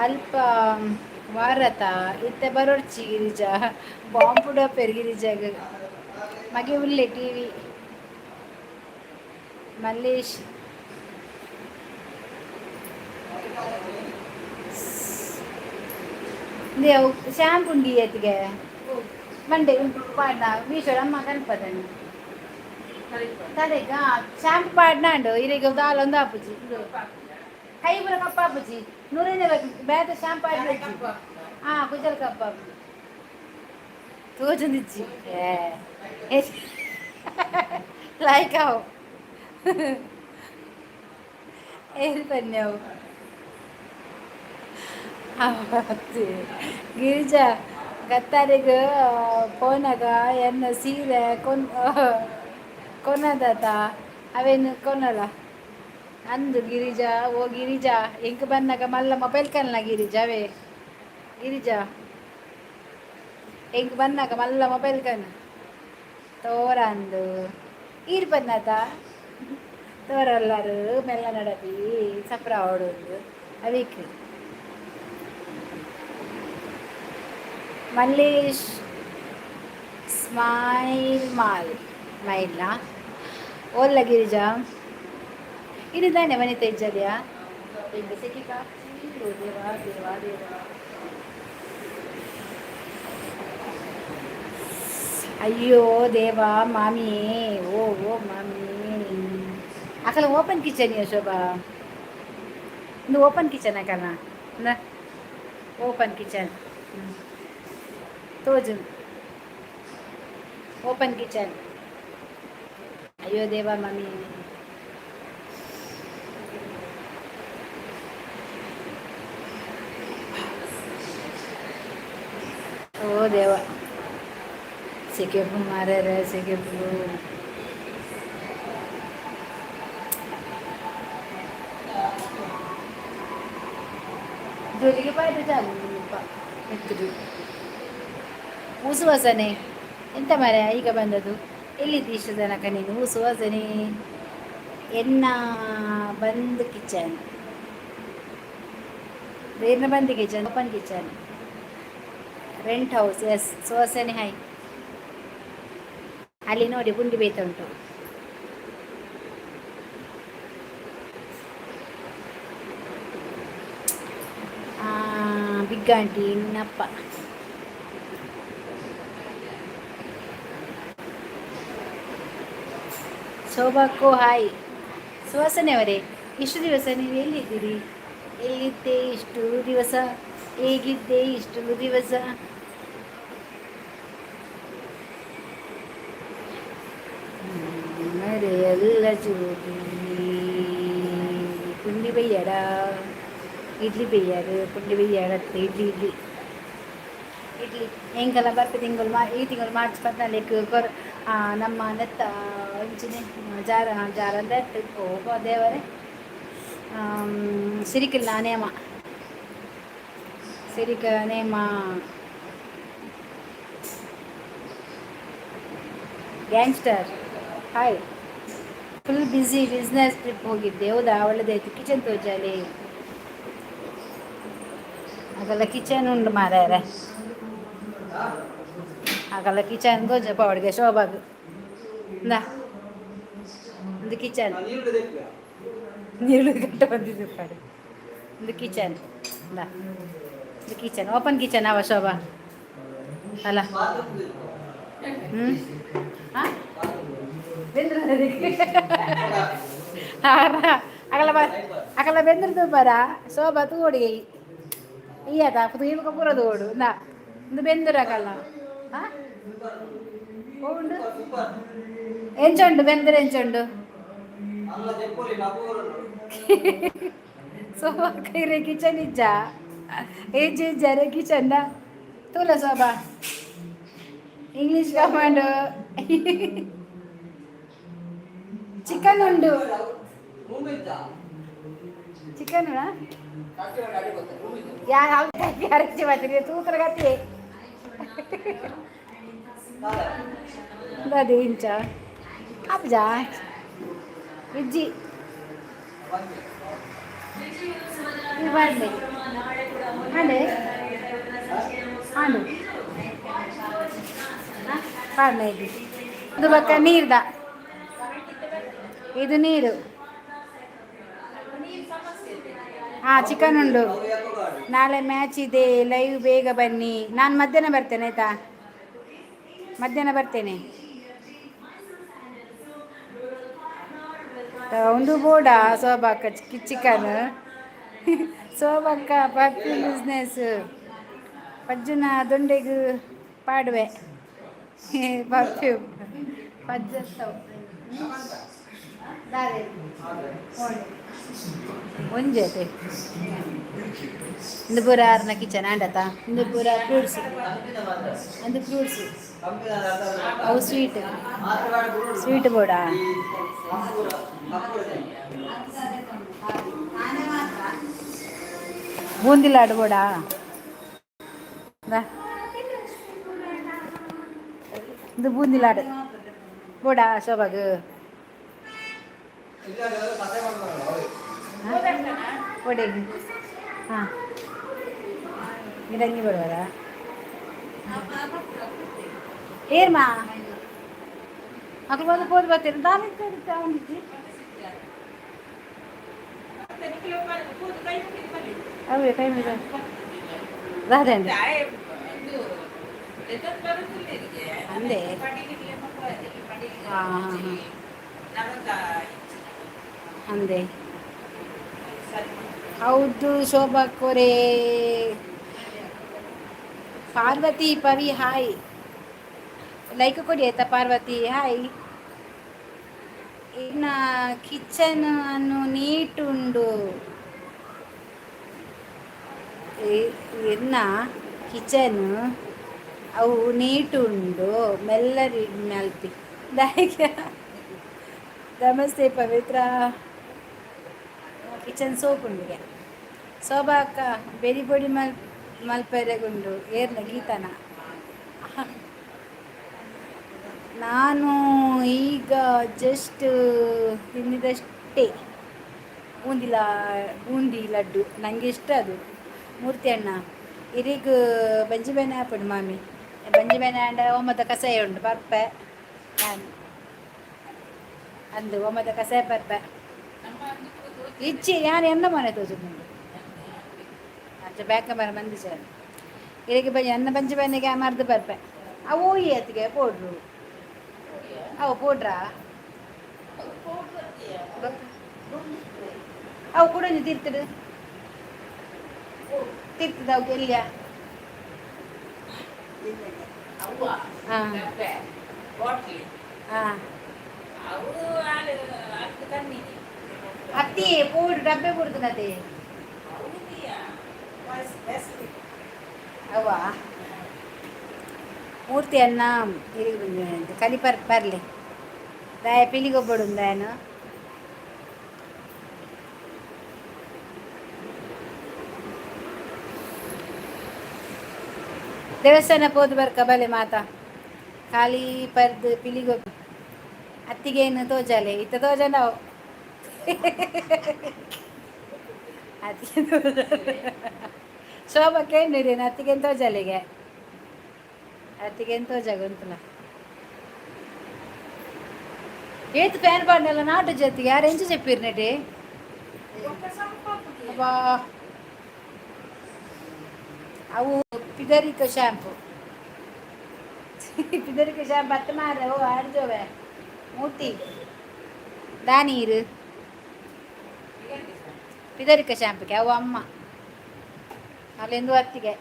ಅಲ್ಪ ವಾರತ ಇತ್ತೆ ಬರೋಡ್ಚಿ ಗಿರಿಜಾ, ಬಾಂಬ್ ಪೆರ್ ಗಿರಿಜಾಗ. ಮಗೆ ಉಲ್ಲೆ ಟಿವಿ. ಮಲ್ಲೇಶ್ ಅವು ಶಾಂಪು ಉಂಡಿ ಏತಿಗೆ ಮಂಡೆ ಪಾಡ್ನ ಮೀಶೋಡ್ ಅಮ್ಮ ಕನ್ಪದನಿ ತಲೆಗ ಶಾಂಪು ಪಾಡ್ನಾಂಡು. ಇರೆಗ್ ದಾಲ ಒಂದು ಆಪುಜಿ, ಕೈ ಪೂರ ಕಪ್ಪಾಪುಜಿ. ನೂರೇನೆ ಬೇತೆ ಶಾಂಪು ಆಡ್ಲಜ್ಜಿ. ಹಾ, ಕುಜಲ್ ಕಪ್ಪಾಪುಜಿ, ತೋಜೊಂದಿಜ್ಜಿ. ಏ ಲೈಕ್ ಅವು ಏರ್ ಪನ್ಯವು ಗಿರಿಜಾ. ಗತ್ತಾರಿಗ್ ಪೋನಾಗ ಎನ್ನ ಸೀರೆ ಕೊನ್ ಕೊನದತ, ಅವೇನು ಕೊನಲ ಅಂದು ಗಿರಿಜಾ. ಓ ಗಿರಿಜಾ, ಎಂಕ್ ಬನ್ನಗ ಮಲ್ಲ ಮೊಬೈಲ್ ಕನ್ಲ ಗಿರಿಜಾವೇ. ಗಿರಿಜಾ, ಎಂಕ್ ಬನ್ನಗ ಮಲ್ಲ ಮೊಬೈಲ್ ಕನ್ ತೋರ ಅಂದು. ಈರ್ ಬನ್ನತ ತೋರಲ್ಲಾರು ಮೆಲ್ಲ ನಡಪಿ ಸಪ್ರ ಆವಡು ಅವಿಕ್. ಮಲ್ಲೇಶ್ ಸ್ಮೈಲ್ ಮಾಲ್ ಮೈಲ್ಲ ಓಲ್ಲ ಗಿರಿಜಾ. ಇದಾನೆ ವನಿತಾ ಇಜ್ಜದ್ಯಾ? ದೇವಾ ದೇವಾ ದೇವಾ! ಅಯ್ಯೋ ದೇವಾ ಮಾಮಿ! ಓ ಓ ಮಾಮಿ! ಅಕಲ ಓಪನ್ ಕಿಚನ್ ಶೋಭಾ. ಇಂದು ಓಪನ್ ಕಿಚನ್ ಅಕಲ್ನ ಓಪನ್ ಕಿಚನ್ ತೋಜು, ಓಪನ್ ಕಿಚನ್. ಅಯ್ಯೋ ದೇವಾ ಮಾಮಿ! ಓ ದೇವ, ಸೆಕೆಪು ಮಾರ್ಯಾರ, ಸೆಕೆಪು. ಜೋಲಿಗೆ ಪಾಯ್ದು ಚಾಲು ಮೆತ್ತದು ಊಸು ವಾಸನೆ. ಎಂತ ಮಾರ್ರೆ, ಈಗ ಬಂದದ್ದು? ಎಲ್ಲಿದ್ದು ಇಷ್ಟು ತನಕ ನೀನು? ಊಸು ವಾಸನೆ. ಎನ್ನ ಬಂದ್ ಕಿಚನ್ ಬೇರ್ನ ಬಂದ್ kitchen, open kitchen, rent house. S ಸುವಾಸನೆ, ಹಾಯ್. ಅಲ್ಲಿ ನೋಡಿ, ಗುಂಡಿ ಬೇಯ್ತಾ ಉಂಟು. ಬಿಗ್ ಆಂಟಿ ಇನ್ನಪ್ಪ. ಶೋಭಾಕ್ಕೋ ಹಾಯ್. ಸುವಾಸನೆ ಅವರೇ, ಇಷ್ಟು ದಿವಸ ನೀವು ಎಲ್ಲಿದ್ದೀರಿ? ಎಲ್ಲಿದ್ದೆ ಇಷ್ಟು ದಿವಸ? ಹೇಗಿದ್ದೆ ಇಷ್ಟು ದಿವಸ? ಎಲ್ಲ ಜೋಗಿ ಪುಂಡಿ ಬೈಯಾಡ, ಇಡ್ಲಿ ಬೇಯಾರು, ಪುಂಡಿ ಬೈಯಾಡತ್ತೆ. ಇಡ್ಲಿ ಇಡ್ಲಿ ಇಡ್ಲಿ. ಎಂಕಲ ಬರ್ಪೆ ತಿಂಗಳು ಮಾ ಈ ತಿಂಗಳು ಮಾರ್ಚ್ 14 ಕೊರ್ ನಮ್ಮ ನೆತ್ತ ಅಂಚಿನೆ ಜಾರ ಜಾರ ಅಂದ್ರೆ ಓ ದೇವರೇ, ಸಿರಿಕಿಲ್ಲ ನೇಮ, ಸಿರಿಕ ನೇಮ. Gangster hi. Full busy, business trip ಹೋಗಿದ್ದೆ. ಹೌದಾ? ಒಳ್ಳೆದಾಯ್ತು. ಕಿಚನ್ ತೋಜಾಲಿ. ಹಾಗೆಲ್ಲ ಕಿಚನ್ ಉಂಡು ಮಾರ್ಯಾರೆ. ಹಾಗೆಲ್ಲ ಕಿಚನ್ ತೋಜ ಪಾವಡಿಗೆ ಶೋಭಾಗ್. ಇಂದಾ, ಒಂದು ಕಿಚನ್. ನೀರು ಗಂಟೆ ಬಂದಿದ್ದು ಪಾಡು. ಒಂದು ಕಿಚನ್, ಇಂದಾ, ಒಂದು ಕಿಚನ್, ಓಪನ್ ಕಿಚನ್ ಅವ ಶೋಭಾ ಅಲ್ಲ? ಹ್ಞೂ, ಹಾಂ, ಅಗಲ ಅಗಲ ಬೆಂದ್ರದು ಬರ ಶೋಭಾ ತೂವಡಿಗೆ ಈಯತ ತೂಯಿಬಕ ಪೂರ ತೂವಡು. ಇಂದಾ, ಒಂದು ಬೆಂದುರ ಅಗಲ. ಹಾಂ, ಉಂಡು. ಎಂಚ ಉಂಡು ಬೆಂದರೆ? ಎಂಚ ಉಂಡು ಶೋಭಾ? ಕೈರೆ ಕಿಚನ್ ಇಜ್ಜ? ಏಜ್ ಇಜ್ಜಾರೆ ಕಿಚನ್ ತೂಲ ಶೋಭಾ. English command. ಚಿಕನ್ ಉಂಡು. ಚಿಕನ್ ಯಾವ ಅರಚಿ ಮಾಡ್ತೀರಿ? ತೂತ್ರ ಗತಿ ದಾದಿ ಇಂಚ ಆಪುಜಾ? ಇಜ್ಜಿ. ಮಾಡ್ಲಿ ಆಂಡೆ ಆಂಡು ಪಾಡ್ಲೆ. ಇದು ಇದು ಬಕ್ಕ ನೀರ್ದ, ಇದು ನೀರು. ಹಾಂ, ಚಿಕನ್ ಉಂಡು. ನಾಳೆ ಮ್ಯಾಚ್ ಇದೆ, ಲೈವ್ ಬೇಗ ಬನ್ನಿ. ನಾನು ಮಧ್ಯಾಹ್ನ ಬರ್ತೇನೆ, ಆಯಿತಾ? ಮಧ್ಯಾಹ್ನ ಬರ್ತೇನೆ. ಒಂದು ಬೋಡ ಶೋಭಾಕ್ಕ. ಚಿಕನ್ ಶೋಭಕ್ಕ ಪರ್ಫ್ಯೂಮ್ ಬಿಸ್ನೆಸ್. ಪಜ್ಜುನ ದೊಂಡೆಗು ಪಾಡುವೆ ಪರ್ಫ್ಯೂಮ್ ಪಜ್ಜತ್ತವು. ಒಂಜೆ ಇಂದು ಪೂರ ಆರ್ನ ಕಿಚನ್ ಆಂಡತ. ಇಂದು ಪೂರ ಫ್ರೂಟ್ಸ್, ಅಂದು ಫ್ರೂಟ್ಸ್. ಅವು ಸ್ವೀಟ್, ಸ್ವೀಟ್ ಬೋಡಾ? ಬೂಂದಿ ಲಾಡು ಬೋಡಾ? ಇದು ಬೂಂದಿ ಲಾಡು ಬೋಡಾ ಶೋಭಾಗ್? ಒಡೆ. ಹಾಂ, ಗಿಡಂಗಿ ಬರುವರಾ? ಏರ್ಮಾ ಅಕ್ಲು ಬಂದು ಪೋದು ಬರ್ತೀರಿ. ದಾನಿ ಅವನಿಗೆ ಅವೇ ಕೈ ಮೇಲೆ ದಾದಂడి ಅಂದೆ. ಹಾಂ ಹಾಂ ಹಾಂ, ಅಂದೆ. ಹೌದು ಶೋಭಾ ಕೋರೆ. ಪಾರ್ವತಿ ಪವಿ ಹಾಯ್. ಲೈಕ್ ಕೊಡಿ ಆಯ್ತಾ? ಪಾರ್ವತಿ ಹಾಯ್. ಇನ್ನು ಕಿಚನ್ ಅನ್ನು ನೀಟ್ ಉಂಡು. ಇನ್ನ ಕಿಚನ್ ಅವು ನೀಟ್ ಉಂಡು. ಮೆಲ್ಲರಿ ಮಲ್ಪಿ. ನಮಸ್ತೆ ಪವಿತ್ರ. ಕಿಚನ್ ಸೋಪ್ ಉಂಡಿಗೆ. ಶೋಭಾ ಅಕ್ಕ, ಬೆರಿ ಬೊಡಿ ಮಲ್ಪೆರೆಗುಂಡು ಏರ್ನ ಗೀತನ. ನಾನು ಈಗ ಜಸ್ಟ್ ತಿಂದಿದ್ದಷ್ಟೇ ಬೂಂದಿ ಲಾ ಬೂಂದಿ ಲಡ್ಡು. ನನಗೆ ಇಷ್ಟ ಅದು. ಮೂರ್ತಿ ಅಣ್ಣ, ಇರಿಗ್ ಬಂಜಿ ಬೇನೆ ಆಪುಂಡು ಮಾಮಿ. ಬಂಜಿ ಬೇನೆ ಆಂಡ ಓಮದ ಕಷಾಯ ಉಂಡು, ಪರ್ಪೆ ನಾನು ಅಂದು. ಓಮದ ಕಷಾಯ ಪರ್ಪೆ. ಇಚ್ಚಿ ಯಾನ್ ಎನ್ನ ಮನೆ ತೋಜುಂಡು. ಅಂಚ ಬ್ಯಾಕ ಮರ ಮಂದಿ ಸರ್. ಇರಿಗೆ ಬಂಜಿ ಎನ್ನ ಬಂಜಿ ಬೇನೆಗೆ ಮರ್ದು ಬರ್ಪೆ. ಅವು ಅತ್ತಿಗೆ ಪೌಡ್ರು, ಅವು ಪೌಡ್ರಾ? ಅವು ಕೂಡ ತಿರ್ತದೆ ತಿರ್ತದ ಅವು ಎಲ್ಲಿಯ? ಹಾಂ ಹಾಂ, ಅತ್ತಿ ಪೌಡ್ರ್ ಡಬ್ಬೆ ಕೊಡ್ತದೆ ಅವ್ವ. ಮೂರ್ತಿ ಅನ್ನ ಕಲಿ ಪರ್ ಪರ್ಲೆ ದಾಯ ಪಿಲಿಗೊಬ್ಬಡು ದಾಯನು. ದೇವಸ್ಥಾನ ಪೋದು ಬರ್ಕ ಬಲೆ ಮಾತಾ. ಖಾಲಿ ಪರ್ದು ಪಿಲಿಗೊ ಅತ್ತಿಗೇನು ತೋಜಾಲೆ ಇತ್ತ ತೋಜಂಡವು. ಅತ್ತಿಗೆ ತೋಜಾಲೆ. ಶೋಭಕ್ಕೆ ಏನು ಅತ್ತಿಗೇನು ತೋಜಾಲಿಗೆ, ಅತ್ತಿಗೇನು ತೋಜಾಗ ಉಂಟಲ್ಲ. ಏತ್ ಫ್ಯಾನ್ ಪಾಡ್ನೆಲ್ಲ ನಾಟು ಜೊತೆಗೆ ಯಾರು ಎಂಚ చెప్పిర్రు ನೆಟಿ? ಅಬ್ಬಾ, ಅವು ಪಿದರಿಕ ಶಾಂಪು, ಪಿದರಿಕ ಶಾಂಪು ಅತ್ತ ಮಾರ. ಓ ಆಡ್ಜೋವೆ ಮೂತಿ ದಾನೀರು ಪಿದರಿಕ ಶಾಂಪಿಗೆ ಅವು ಅಮ್ಮ ಅಲ್ಲೆಂದು ಅತ್ತಿಗೆ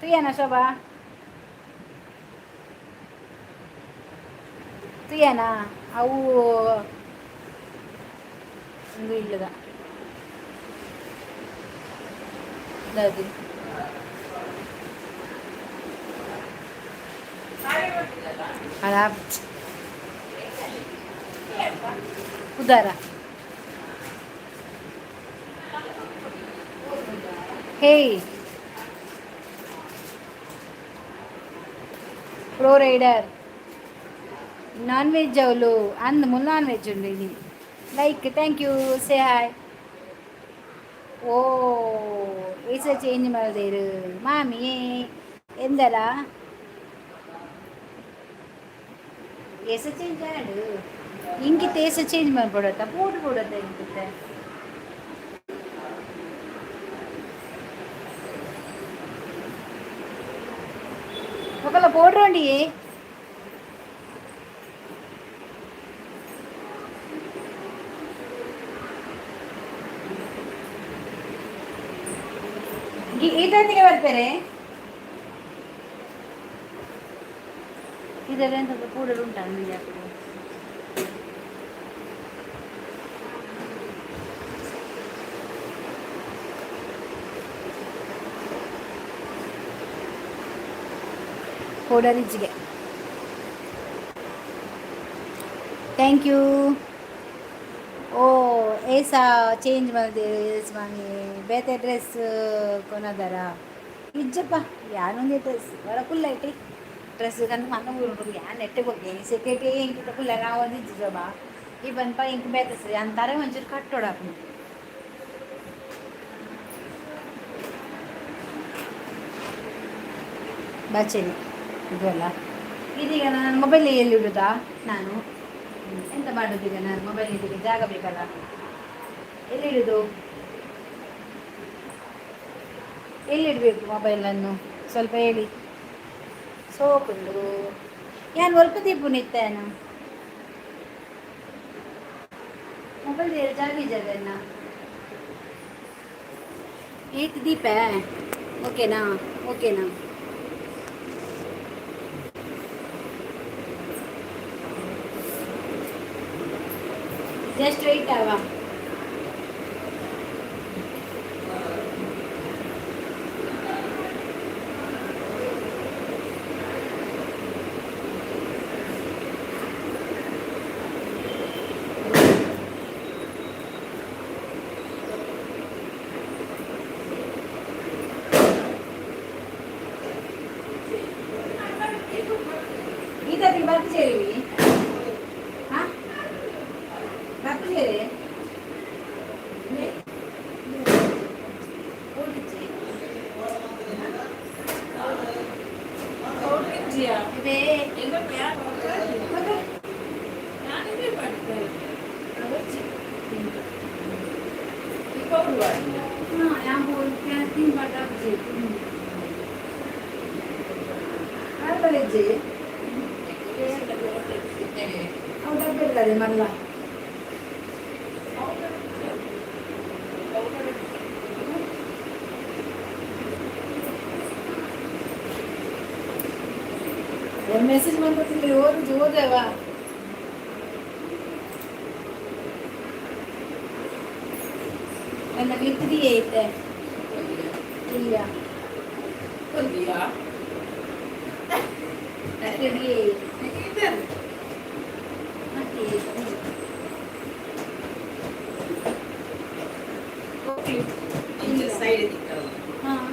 ತುಯ್ಯನ ಶೋಭಾ ತುಯ್ಯನ ಅವು ಒಂದು ಇಲ್ಲದ ದಾದಿ. ಅಲ್ಲ, ಉದಾರ. ಹೇ ಪ್ರೊ ರೈಡರ್, ನಾನ್ ವೆಜ್ ಅವಳು ಅಂದ್ ಮುಲ್ ನಾನ್ ವೆಜ್ ಉಂಡು ಇಲ್ಲಿ. Like, thank you. Say hi. ಓ ಏಸ ಚೇಂಜ್ ಮಲ್ದೇರು ಮಾಮಿ ಎಂದಲ ಏಸ ಚೇಂಜ್ ಆಡು ಇಂಕಿತ ಏಸ ಚೇಂಜ್ ಮಾಡ್ಬಿಡತ್ತ ಪೋಟು ಕೊಡತ್ತ ಇಂಕಿತ. ఒకళ్ళ పోడ్రండి. ಈತಂದಿಗೆ ಬರ್ತಾರೆ. ಇದೆಲ್ಲ ಎಂತ ಪೌಡರ್ ಉಂಟಾ ನಿಮಗೆ ಹಾಕುದು? ಪೌಡರ್ ಇಜ್ಜಿಗೆ. Thank you. ಓ ಏಸ ಚೇಂಜ್ ಮಲ್ದೇರು ಸ್ವಾಮಿ? ಬೇತೆ ಡ್ರೆಸ್ ಕೊನದರ? ಇಜ್ಜಪ್ಪ, ಯಾನೊಂಜಿ ಡ್ರೆಸ್ ವರ ಕುಲ್ಲ ಐಟಿ ಡ್ರೆಸ್ ಕಣ್ಣು ಮನ್ನ ಊರು ಯಾನ್ ನೆಟ್ಟೆ ಬೊಕ್ಕೆ ಸೆಕೆಟಿ ಇಂಕಿತ ಕುಲ್ಲ ನಾವು ಒಂದು ಇಜ್ಜಿ ಜೋಬಾ ಈ ಬಂದ್ಪ ಇಂಕ್ ಬೇತೆ ಸರಿ ಅಂತಾರೆ ಒಂಚೂರು ಕಟ್ಟೋಡಪ್ಪ. ಬಚೇನಿ ಇದೆಲ್ಲ. ಇದೀಗ ನಾನು ಮೊಬೈಲ್ ಎಲ್ಲಿ ಇಡುದಾ ನಾನು? ಎಂತ ಮಾಡೋದು ಈಗ ನಾನು? ಮೊಬೈಲ್ ಇದಕ್ಕೆ ಜಾಗ ಬೇಕಲ್ಲ, ಎಲ್ಲಿ ಇಡುದು? ಎಲ್ಲಿಡಬೇಕು ಮೊಬೈಲನ್ನು, ಸ್ವಲ್ಪ ಹೇಳಿ. ಸೋಪುಂಡು ಯಾನ್ ಒಲ್ಪ ದೀಪು ನಿತ್ತೇನ ಮೊಬೈಲ್ ಜಾಗ ಜಾಗ ಏತ್ ದೀಪ. ಓಕೆನಾ? ಓಕೆನಾ? ಜಸ್ಟ್ ವೆಯ್ಟ್ ಅವ. ಗೀತಾದಿ ಬರ್ತೀವಿ. ಹಾ, ಬರ್ತೀರಿ. ಇದೆ. ಮಲ್ಲ. ಒಂದು ಮೆಸೇಜ್ ಮಾಡ್ಕೊತಿದ್ರಿ, ಓದು ಓದೇವಾ. ನನ್ನ ಮಿತ್ತಿದೆಯೇ ಐತೆ ಇಲ್ಲ. ರೆಡಿ. ಮತ್ತೆ ಹಾಂ.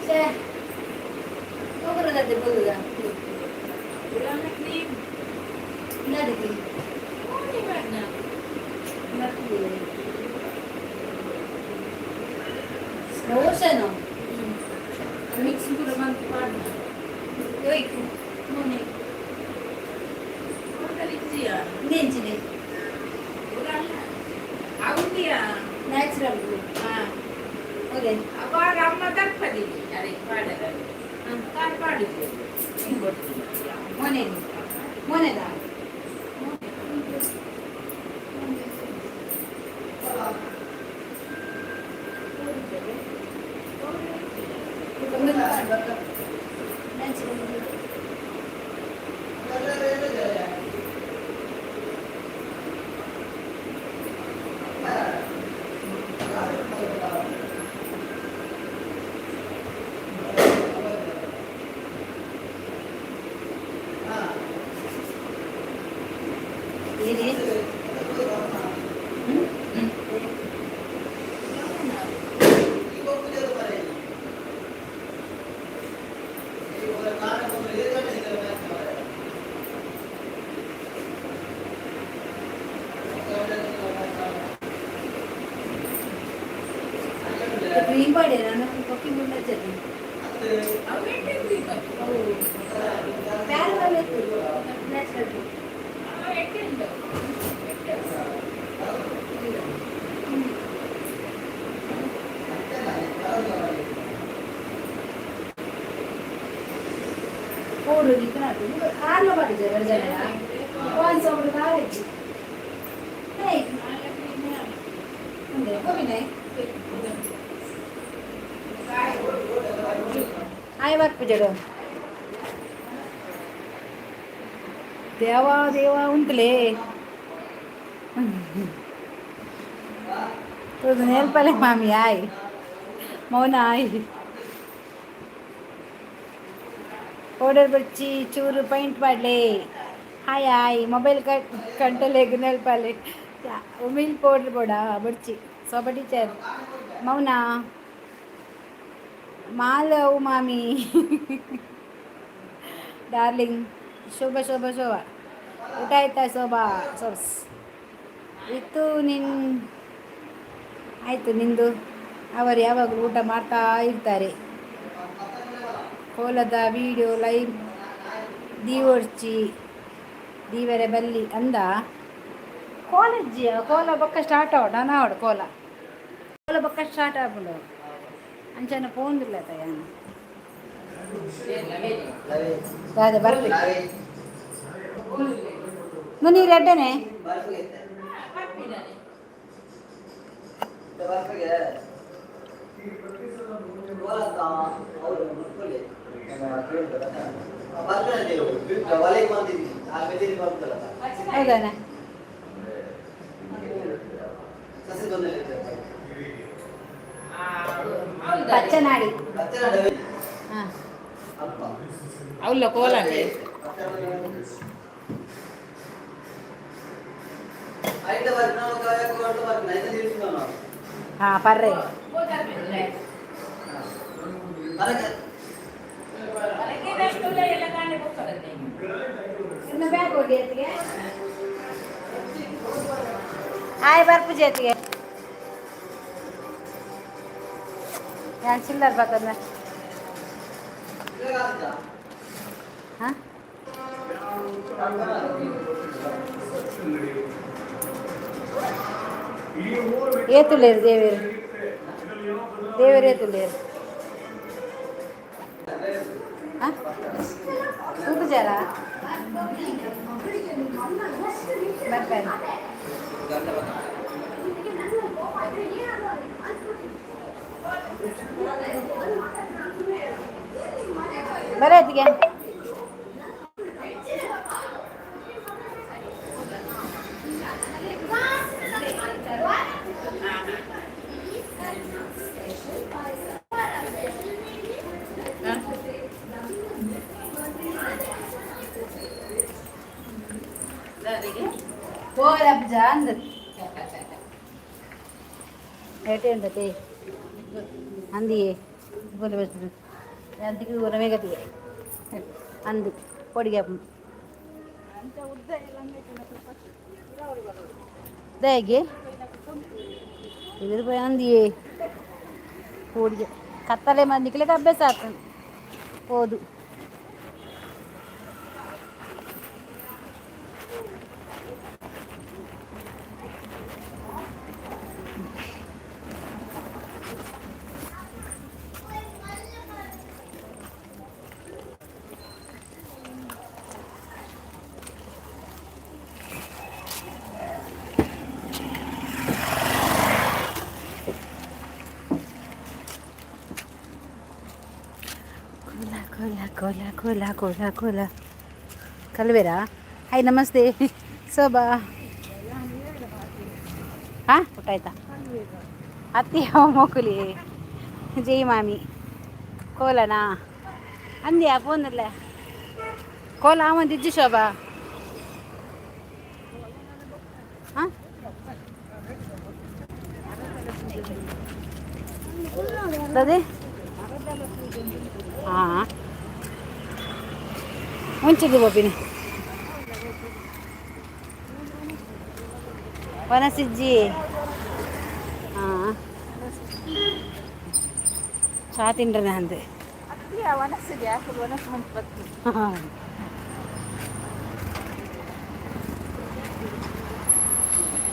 ಛೇ, ಹೋಗ್ರದತ್ತೆ ಬೋಲುದ. ಇಲ್ಲದಕ್ಕೆ. ಲೋಷನ್. ಮಿಕ್ಸ್ ಕೂಡ ಬಂತು ಪಾಡ್ನ. ಯೋಯ್ಕು. ಮೊನ್ನೆ ಹೋಟೆಲ್. ಇಂದೆಂಚಿದೆ? అవుందియా. ನ್ಯಾಚುರಲ್. ಓಕೆ. ಅವಾಗ ಅಮ್ಮ ತರ್ಪದಿ ಅರೆ ಪಾಡದ ಕಾರ್ ಪಾಡಿದ್ದೆ. ಮೊನೆ ಮೊನೆದ. ನ್ಯಾಚುರಲ್. ಏನೇ. ಕ್ರೀಮ್ ಪಾಡೆ ನಾನು ಕೊಕ್ಕಿ ಮುಂಡಚ್ಚದು. ಪ್ಯಾರಲ್ ನ್ಯಾಚುರಲ್. ಪೌಡ್ರ್ ನಿಕ್ಕನಾತು ಕಾರ್ಲ ಮಾಡಿದ್ದಾರೆ ಜನ ಒಂದು ಸೌಂಡ್ ಕಾಲೇಜ್ ಅಂದ್ರೆ. ಆಯ್ ಬರ್ಪುಜಡು ದೇವಾ ದೇವಾ ಉಂಟುಲೇ ನೇಲ್ಪಲೆ ಮಾಮಿ. ಆಯ್ ಮೌನ ಆಯ್. ಪೌಡರ್ ಬಚ್ಚಿ ಚೂರು ಪೈಂಟ್ ಮಾಡಲಿ. Hi hi. ಮೊಬೈಲ್ ಕಂಟಲೇಗ್ ನೆಲ್ಪಲೆ ಉಮಿಲ್ ಪೌಡರ್ ಬೋಡ ಬಡ್ಚಿ. ಸೋಬಾ ಟೀಚರ್, ಮೌನ ಮಾಲವು ಮಾಮಿ ಡಾರ್ಲಿಂಗ್. ಶೋಭಾ ಶೋಭಾ ಶೋಭಾ, ಊಟ ಆಯ್ತಾ ಶೋಭಾ? ಸೋಸ್ ಇತ್ತು ನಿನ್ ಆಯಿತು ನಿಂದು? ಅವರು ಯಾವಾಗಲೂ ಊಟ ಮಾಡ್ತಾ ಇರ್ತಾರೆ. ಕೋಲದ ವಿಡಿಯೋ ಲೈವ್ ದೀವೊಡ್ಚಿ ದೀವರೆ ಬಲ್ಲಿ ಅಂದ. ಕೋಲಜ್ಜಿ ಕೋಲ ಬೊಕ್ಕ ಸ್ಟಾರ್ಟ್ ಆವಡ್ ನಾನು ಆವಡ್ ಕೋಲ ಕೋಲ ಬೊಕ್ಕ ಸ್ಟಾರ್ಟ್ ಆಪುಂಡು. ಅಂಚನ ಪೋಂದಿಲ್ಲ ತಯಾನ ದಾದ ಬರ್ಬೇಕು ನೀರು ಎಡ್ಡನೆ. ಹೌದಾನ? ಪಚ್ಚನಾಡಿ ಹಾಂ. అవుల కోలండి. ಹಾಂ ಪರ್ರೆ. ಇನ್ನು ಬ್ಯಾಗ್ ಹೋಗಿ ಅತ್ತಿಗೆ. ಆಯ್ ಬರ್ಪು ಜೊತೆಗೆ ಯಾನ್ ಚಿಲ್ಲರ್ ಬೇಕಂದ್ರೆ ಹಾಂ. ಏತುಳ್ಳೇರು ದೇವೇರು ದೇವೇರು ಏತುಳ್ಳೇರು ಹಾಂ ತೂಪುಜಾರ ಬರ್ತಾರೆ. ಬರತ್ತಿಗೆ. ಹೋರಬ್ಜ ಅಂದ ಏಟೆ ಉಂಟತೆ ಅಂದಿಯೇ ಬೋಲೆ. ಬರ್ತದೆ. ಅಂತಿಗೆ ಉರಮೇಗತಿ ಅಂದು ಪೊಡಿಗೆ. ದಾಯೆಗೆ ಇದು ಅಂದಿಯೇ ಪೋಡಿಗೆ ಕತ್ತಲೆ ಮಂದಿಕ್ಲೆ ಅಭ್ಯಾಸ ಆಗ್ತದೆ ಹೋದು. ಕೋಲ ಕೋಲ ಕೋಲ ಕೋಲ ಕೋಲ ಕೋಲ ಕಲ್ವೇರಾ. ಹಾಯ್, ನಮಸ್ತೆ ಶೋಭಾ. ಹಾಂ, ಊಟ ಆಯ್ತಾ? ಅತ್ತಿ ಮೋಕುಲಿ. ಜೈ ಮಾಮಿ. ಕೋಲನಾ ಅಂದ್ಯಾ? ಫೋನಲ್ಲ ಕೋಲ ಒಂದಿಜ್ಜಿ ಶೋಭಾ. ಹಾಂ, ಅದೇ. ಹಾಂ, ಮುಂಚೆಗೆ ಬೋಪಿನಿ ವನಸಿಜ್ಜಿ. ಹಾಂ, ಚಾ ತಿಂಡ್ರನೆ ಅಂದೆ. ವನಸ್ಸಿಗೆ ಯಾಕೆ ವನಸ್ಸು ಮುಂಚೆ.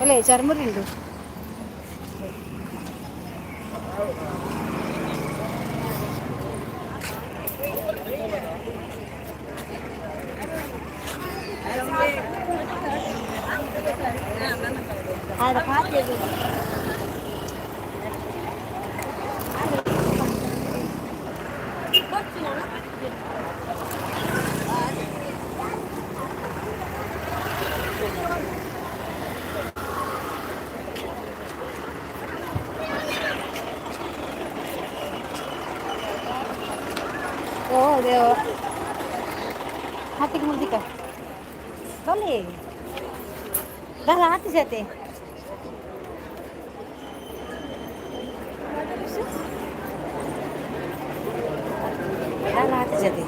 ಅಲ್ಲೇ ಚರ್ಮುರಿ ಉಂಟು. ಓ ದೇವ, ಹಾತಿಗೆ ಮುರ್ದಿಕ ಬಲೆ ದಾಲ ಹಾತಿ ಜಾತೆ. ದಾಲ ಹಾತಿ ಜಾತೆ.